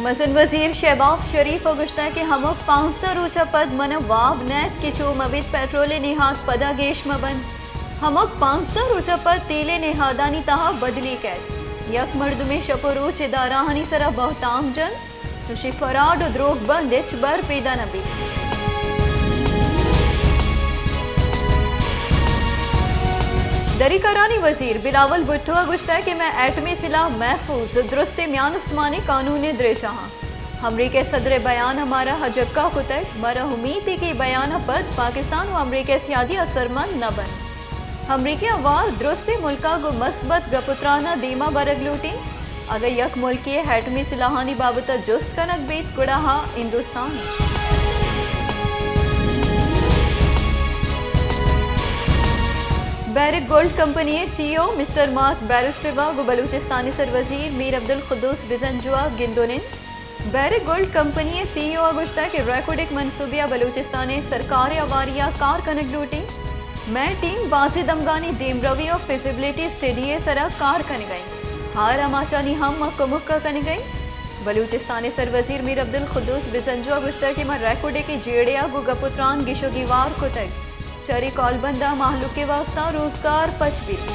مزن وزیر شہباز شریف ءَ گوشتگ کہ ہمک پانزدہ روچ ءَ پد من ءَ واب نئیت کہ چو مہ بیت پیٹرول ءِ نہاد پدا گیش مہ بنت۔ ہمک پانزدہ روچ ءَ پد تیل ءِ نہادانی تہا بدلی کیت۔ یک مردمے شپ ءُ روچ ادارہانی سرا بہتام جنت، چوشیں فراڈ ءُ دروگ بند ہچبر پیدا نہ بیت۔ دری کارانی وزیر بلاول بھٹو ءَ گوشتگ کہ مئے ایٹمی سلاہ محفوظ ءُ درستیں میان استمانی قانون ءِ دریچہ آں۔ امریکہ ءِ صدر ءِ بیان ءَ مارا ہجکہ کتگ، مارا امیتے کہ اے بیان ءَ پد پاکستان ءُ امریکہ ءِ سیادی اثرمند نہ بنت۔ امریکہ ءَ ہوار درستیں ملک ءَ گوں مثبت گپ ءُ تران ءَ دیما برگ لوٹیں۔ اگاں یک ملکے ءَ ایٹمی سلاہانی بابت ءَ جست کنگ بیت، گڑا آ ہندوستان انت۔ بیرک گولڈ کمپنی ءِ سی ای او مسٹر مارک بیرسٹوا گوں بلوچستان ءِ سروزیر میر عبدالقدوس بزنجو ءَ گندون انت۔ بیرک گولڈ کمپنی ءِ سی ای او ءَ گوشتگ کہ ریکوڈک منصوبے ءَ بلوچستان ءِ سرکار ءِ ہواری ءَ کار کنگ لوٹیں۔ مئے ٹیم بازیں دمگانی دیمروی ءُ فزیبلٹی اسٹڈی ءِ سرا کار کنگ ءَ انت۔ ہار آماچانی ہم ما کمک ءَ کنگ ءَ انت۔ بلوچستان ءِ سروزیر میر عبدالقدوس بزنجو ءَ گوشتگ کہ ما ریکوڈک ءِ جیڑہ ءَ گوں گپ ءُ تران گیش ءُ گیوار کتگ۔ چرے کالبند ءَ مہلوک ءِ واستہ روزگار پچ بیت۔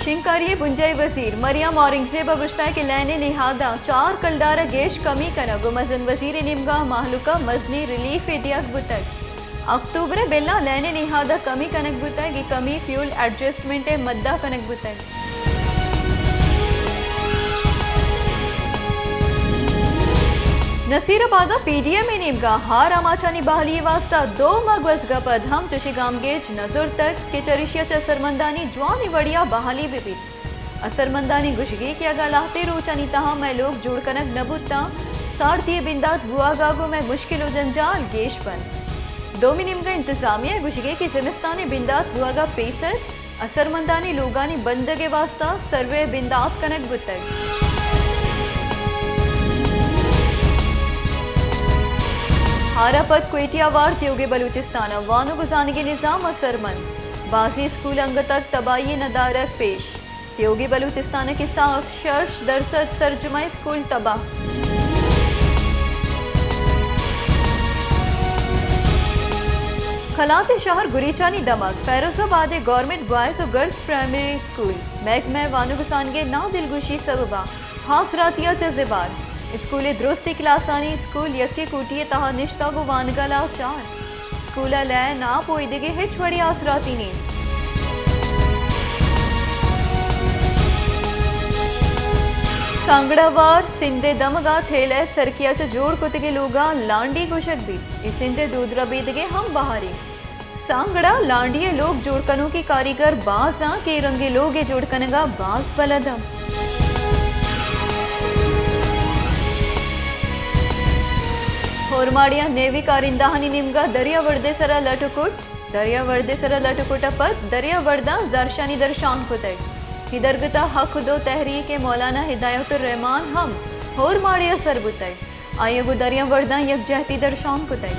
شنگکاری ءِ بنجاہی وزیر مریم اورنگزیب ءَ گوشتگ کہ لین ءِ نہاداں چار کلدار ءَ گیش کمی کنگ ءُ مزن وزیر ءِ نیمگا مہلوک ءَ مزنیں ریلیفے دیگ بوتگ۔ اکتوبر ءِ بل ءَ لین ءِ نہاد ءَ کمی کنگ بوتگ، اے کمی فیول ایڈجسٹمنٹ ءِ مد ءَ کنگ بوتگ۔ نصیر آباد ءَ پی ڈی ایم ءِ نیمگا ہار آماچانی بحالی ءِ واستہ دو ماہ گوزگ ءَ پد ہم چشیں گامگیج نہ زرتگ کہ چریشی ءَ چہ اثرمندانی جوانیں وڑے ءَ بحالی بہ بیت۔ اثرمندانی گوشگے کہ اگاں لہتیں روچانی تہا مئے لوگ جوڑ کنگ نہ بوتاں، سارتی ءِ بندات بوہگ ءَ گوں مئے مشکل ءُ جنجال گیش بنت۔ دومی نیمگا انتظامیہ ءِ گوشگے کہ زمستان ءِ بندات بوہگ ءَ پیسر اثرمندانی لوگانی بندگ ءِ واستہ سروے ءِ بندات کنگ بوتگ۔ ہار ءَ پد کوئٹہ ءَ ہوار تیوگیں بلوچستان ءَ وانگ ءُ زانگی نظام اثرمند، بازیں اسکول انگت تک تباہی ءِ ندارگ پیش۔ تیوگیں بلوچستان ءِ کساس، شش درسد سرجمیں اسکول تباہ۔ کلات ءِ شہر گریچانی دمگ فیروز آباد ءِ گورنمنٹ بوائز ءُ گرلز پرائمری اسکول، محکمہ وانگ ءُ زانگ ءِ نادلگوشی سبب ءَ آسراتی ءَ چہ زبہر۔ اسکول ءِ درستیں کلاسانی اسکول یکیں کوٹی ءِ تہا نشتگ ءُ وانگ ءَ لاچار۔ اسکول ءَ لین، آپ ءُ ایدگہ ہچ وڑیں آسراتی نیست۔ سانگڑا ہوار سندھ ءِ دمگ ءَ تھیلہ ءِ سرکی ءَ چہ جوڑ کتگیں لوگاں لانڈی گوشگ بیت۔ اے سندھ ءِ دود ربیدگ ءِ ہم بہرے۔ سانگڑا لانڈی ءِ لوگ جوڑ کنوکیں کاریگر باز آں کہ اے رنگیں لوگ ءِ جوڑ کنگ ءَ باز بلد آں۔ ہورماڑی ءَ نیوی کارندہانی نیمگ ءَ دریا وڑد ءِ سرا لٹ ءُ کٹ۔ دریا وڑد ءِ سرا لٹ ءُ کٹ ءَ پد دریا وڑداں زہرشانی درشان کتگ۔ اے درگت ءَ حق دو تحریک ءِ مولانا ہدایت الرحمان ہم ہورماڑی ءَ سر بوتگ۔ آئی ءَ گوں دریا وڑداں یکجہتی درشان کتگ۔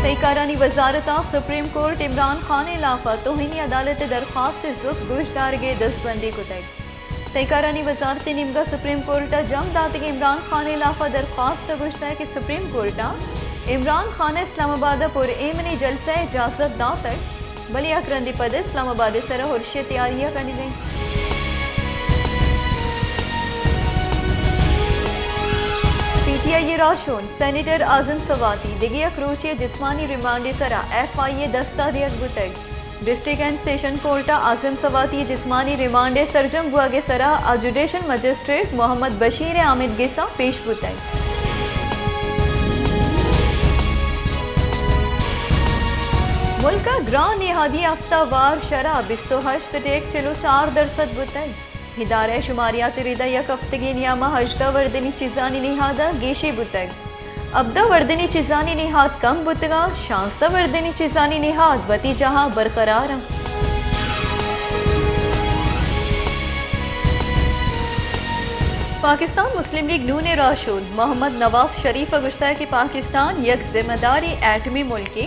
تہی کارانی وزارت ءَ سپریم کورٹ عمران خان ءِ ہلاف ءَ توہین عدالت ءِ درخواست ءِ زوت گوشدارگ ءِ دزبندی کتگ۔ تہی کارانی وزارت ءِ نیمگ ءَ سپریم کورٹ ءَ جم داتگیں عمران خان ءِ ہلاف ءَ درخواست ءَ گوشتگ کہ سپریم کورٹ ءَ عمران خان ءَ اسلام آباد ءَ پر ایمنی جلسہ ءِ اجازت داتگ، بلے یک رندے پد اسلام آباد ءِ سرا ارش ءِ تیاری ءَ کنگ ءَ انت۔ پی ٹی آئی ءِ راہشون سینیٹر اعظم سواتی دگہ یک روچے ءِ جسمانی ریمانڈ ءِ سرا ایف آئی اے ءِ دست ءَ دیگ بوتگ۔ ڈسٹرکٹ اینڈ سیشن کورٹ ءَ اعظم سواتی ءِ جسمانی ریمانڈ ءِ سرجم بوہگ ءِ سرا آ جوڈیشل مجسٹریٹ محمد بشیر ءِ آمدگس ءَ پیش بوتگ۔ ملک ءَ گران نہادی ہفتہ وار شرح بیست ءُ ہشت ٹیک چل ءُ چار درسد بوتگ۔ ادارہ ءِ شماریات ءِ ردا یک ہفتگے ءِ نیام ءَ ہژدہ وردنی چیزانی نہاد ءَ گیشی بوتگ۔ ہبدہ وردنی چیزانی نہاد کم بوتگ ءُ شانزدہ وردنی چیزانی نہاد وتی جاہ ءَ برقرار انت۔ پاکستان مسلم لیگ نون ءِ راہشون محمد نواز شریف ءَ گوشتگ کہ پاکستان یک ذمہ داریں ایٹمی ملکے،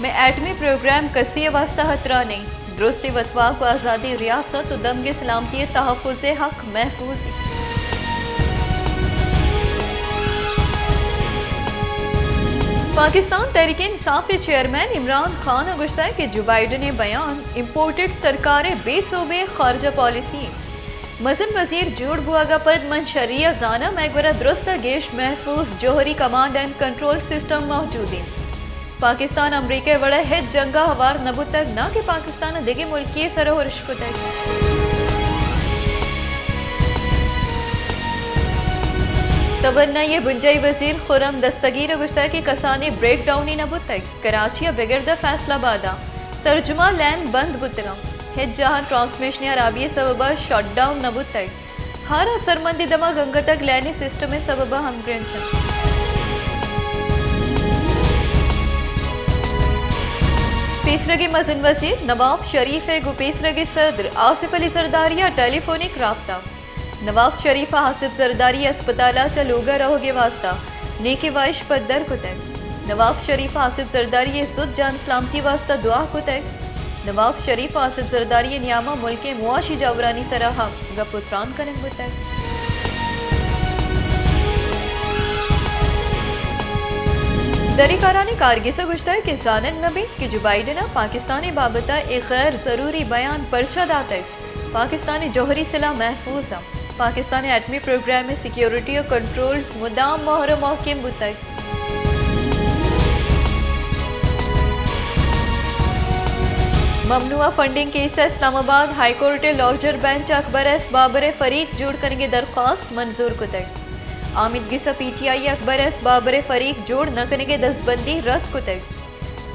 مئے ایٹمی پروگرام کسی ءِ واستہ خطرہ نہ اِنت، درستیں وتواک ءُ آزادیں ریاست ءُ دمگ ءِ سلامتی ءِ تحفظ ءِ حق محفوظ اِنت۔ پاکستان تحریک انصاف ءِ چیئرمین عمران خان ءَ گوشتگ کہ جو بائیڈن ءِ بیان امپورٹڈ سرکار ءِ بے سوبیں خارجہ پالیسی اِنت۔ مزن وزیر جوڑ بوگ ءَ پد من شری ءَ زاناں، مئے گورا درست ءَ گیش محفوظ جوہری کمانڈ اینڈ کنٹرول سسٹم موجود اِنت۔ پاکستان امریکہ ءِ وڑ ءَ ہچ جنگ ءَ ہوار نہ بوتگ، ناں کہ پاکستان ءَ دگہ ملکے ءِ سر ءَ ارش کتگ۔ توانائی ءِ بنجاہی وزیر خرم دستگیر ءَ گوشتگ کہ کسانیں بریک ڈاؤنے نہ بوتگ، کراچی ءَ بگر داں فیصل آباد ءَ سرجما لین بند بوتگ اَنت، ہچ جاہ ءَ ٹرانسمیشن ءِ ہرابی ءِ سبب ءَ شٹ ڈاؤن نہ بوتگ۔ ہار ءَ سرمندی دمگ انگتگ، لین ءِ سسٹم ءِ سبب ءَ ہمگرنچ اَنت۔ پیسرگیں مزن وزیر نواز شریف ءِ گوں پیسرگیں صدر آصف علی زرداری ءَ ٹیلی فونک رابطہ۔ نواز شریف ءَ آصف زرداری ءِ ہسپتال ءَ چہ لوگ ءَ روگ ءِ واستہ نیک واہش پدر کتگ۔ نواز شریف ءَ آصف زرداری ءِ زوت جان سلامتی ءِ واستہ دعا کتگ۔ نواز شریف ءَ آصف زرداری ءِ نیام ءَ ملک ءِ معاشی جاورانی سر ءَ ہم گپ ءُ تران کنگ بوتگ۔ دری کارانی کارگس ءَ گوشتگ کہ زانگ نہ بیت کہ جو بائیڈن ءَ پاکستان ءِ بابت ءَ اے غیر ضروری بیان پرچا داتگ۔ پاکستان ءِ جوہری سلاہ محفوظ اَنت۔ پاکستان ءِ ایٹمی پروگرام ءِ سیکیورٹی ءُ کنٹرولز مدام مہر ءُ محکم بوتگ۔ ممنوعہ فنڈنگ کیس ءَ اسلام آباد ہائی کورٹ ءِ لارجر بینچ ءَ اکبر ایس بابر ءِ فریق جوڑ کنگ ءِ درخواست منظور کتگ۔ آمیدگس ءَ پی ٹی آئی ءَ اکبر ایس بابر ءِ فریق جوڑ نہ کنگ ءِ دزبندی رد کتگ۔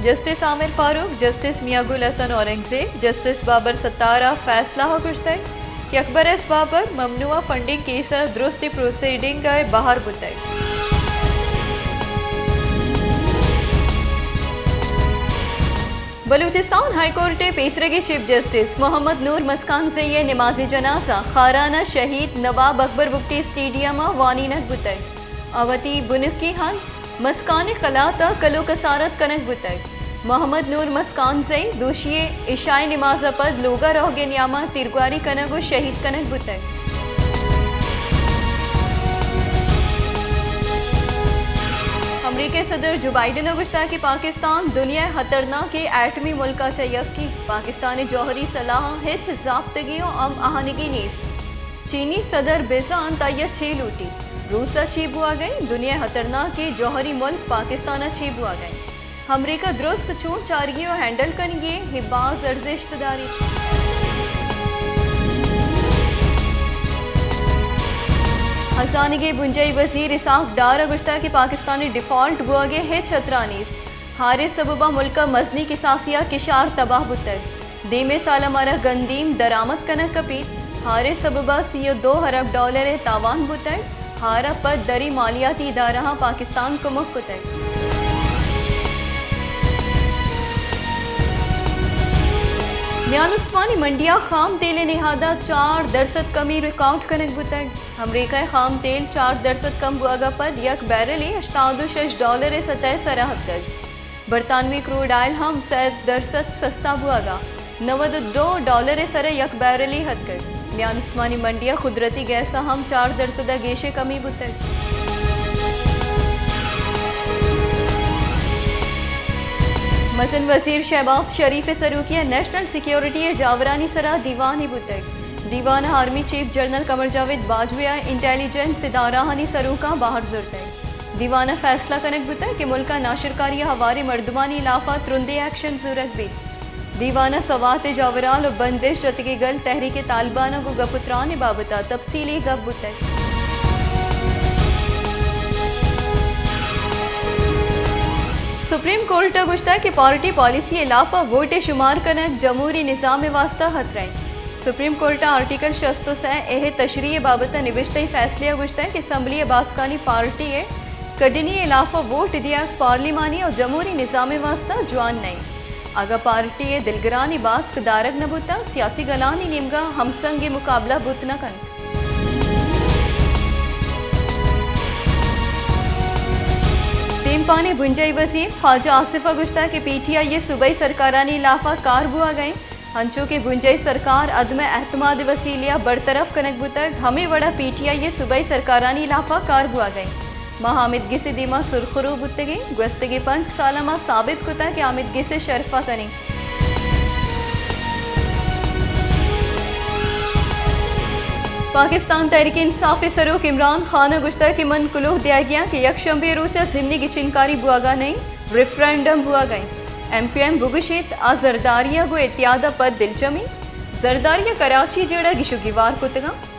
جسٹس عامر فاروق، جسٹس میاں گل حسن اورنگزیب، جسٹس بابر ستار ءِ فیصلہ ءَ گوشتگ کہ اکبر ایس بابر ممنوعہ فنڈنگ کیس ءِ درستیں پروسیڈنگ ءِ بہر بوتگ۔ بلوچستان ہائی کورٹ ءِ پیسرگیں چیف جسٹس محمد نور مسکانزئی ءِ نماز جنازہ خاران ءَ شہید نواب اکبر بگٹی اسٹیڈیم ءَ وانینگ بوتگ۔ آ وتی بنکی ہند مسکان ءِ قلات ءَ کلو کسارت کنگ بوتگ۔ محمد نور مسکانزئی دوشی ءِ عشاء ءِ نماز ءَ پد لوگ ءَ روگ ءِ نیام ءَ تیرگواری کنگ ءُ شہید کنگ بوتگ۔ امریکہ ءِ صدر جو بائیڈن ءَ گوشتگ کہ پاکستان دنیا ءِ خطرناکیں ایٹمی ملک ءَ چہ یکے، پاکستان ءِ جوہری سلاہاں ہچ ضابطگی ءُ ہم آہنگی نیست۔ چینی صدر بزانت آئی ءَ چے لوٹیت؟ روس ءَ چے بوھگ ءَ اِنت؟ دنیا ءِ خطرناکیں جوہری ملک پاکستان ءَ چے بوھگ ءَ اِنت؟ امریکہ درست چون چارگی ءُ ہینڈل کنگی اِنت؟ اے باز ارزشت داریت۔ ہزانگ ءِ بنجاہی وزیر اسحاق ڈار ءَ گوشتگ کہ پاکستان ءِ ڈیفالٹ بوھگ ءِ ہچ خطرہ نیست۔ ہار ءِ سبب ءَ ملک ءِ مزنیں کساسے ءَ کشار تباہ بوتگ۔ دیمی سال ءَ مارا گندیم درآمد کنگ کپیت۔ ہار ءِ سبب ءَ سی ءُ دو ارب ڈالر ءِ تاوان بوتگ۔ ہار ءَ پد دری مالیاتی ادارہاں پاکستان کمک کتگ۔ میان استمانی منڈی ءَ خام تیل ءِ نہاد ءَ چار درسد کمی ریکارڈ کنگ بوتگ۔ امریکہ ءِ خام تیل چار درسد کم بوگ ءَ پد یک بیرلے ہشتاد ءُ شش ڈالر ءِ سطح ءِ سر ءَ اتکگ۔ برطانوی کروڈ آئل ہم سئے درسد سستا بوگ ءَ نود ءُ دو ڈالر ءِ سر ءَ یک بیرلے اتکگ۔ میان استمانی منڈی ءَ قدرتی گیس ءَ ہم چار درسد ءَ گیشیں کمی بوتگ۔ مزن وزیر شہباز شریف ءِ سروکی ءَ نیشنل سیکیورٹی ءِ جاورانی سر ءَ دیوانے بوتگ۔ دیوان ءَ آرمی چیف جنرل قمر جاوید باجوہ ءَ انٹیلیجنس ادارہانی سروکاں بہر زرتگ۔ دیوان ءَ فیصلہ کنگ بوتگ کہ ملک ءَ ناشرکاری ءِ ہواریں مردمانی ہلاف ءَ ترندیں ایکشن زورگ بیت۔ دیوان ءَ سوات ءِ جاورھال ءُ بندش جتگیں گل تحریک طالبان ءَ گوں گپ ءُ تران ءِ بابت ءَ تفصیلی گپ بوتگ۔ سپریم کورٹ ءَ گوشتگ کہ پارٹی پالیسی ءِ ہلاف ءَ ووٹ ءِ شمار کنگ جمہوری نظام ءِ واستہ خطرہ اِنت۔ سپریم کورٹ ءَ آرٹیکل شست ءُ سئے ءِ تشریح ءِ بابت ءَ نبشتہی فیصلے ءَ گوشتگ کہ اسمبلی ءِ باسکانی پارٹی ءِ کڈنی ءِ ہلاف ءَ ووٹ دیگ پارلیمانی ءُ جمہوری نظام ءِ واستہ جوان نہ اِنت۔ اگاں پارٹی ءِ دلگرانی باسک دارگ نہ بوتاں، سیاسی گلانی نیمگ ءَ ہمسنگیں مقابلہ بوت نہ کنت۔ دے پاکستان ءِ بنجاہی وزیر خواجہ آصف ءَ گوشتگ کہ پی ٹی آئی ءِ صوبائی سرکارانی لاف ءَ کار بوھگ ءَ اِنت، انچو کہ بنجاہی سرکار عدم اعتماد ءِ وسیلے ءَ برطرف کنگ بوتگ، ہمے وڑ ءَ پی ٹی آئی ءِ صوبائی سرکارانی لاف ءَ کار بوھگ ءَ اِنت۔ ما آمید گس ءِ دیما سرخرو بوتگیں، گوستگیں پنچ سال ءَ ما ثابت کتگ کہ آمید گس ءِ شرف ءَ کنیں۔ پاکستان تحریک انصاف ءِ سروک عمران خان ءَ گوشتگ کہ من کلوہ دیگی آں کہ یک شنبے ءِ روچ ءَ ضمنی گچینکاری بوھگ ءَ نہ اِنت، ریفرنڈم بوھگ ءَ اِنت۔ ایم کیو ایم بگوشیت، آ زرداری ءَ گوں اتحاد ءَ پد دلجم اِنت۔ زرداری ءَ کراچی ءِ جیڑہ گیش ءُ گیوار کتگ اَنت۔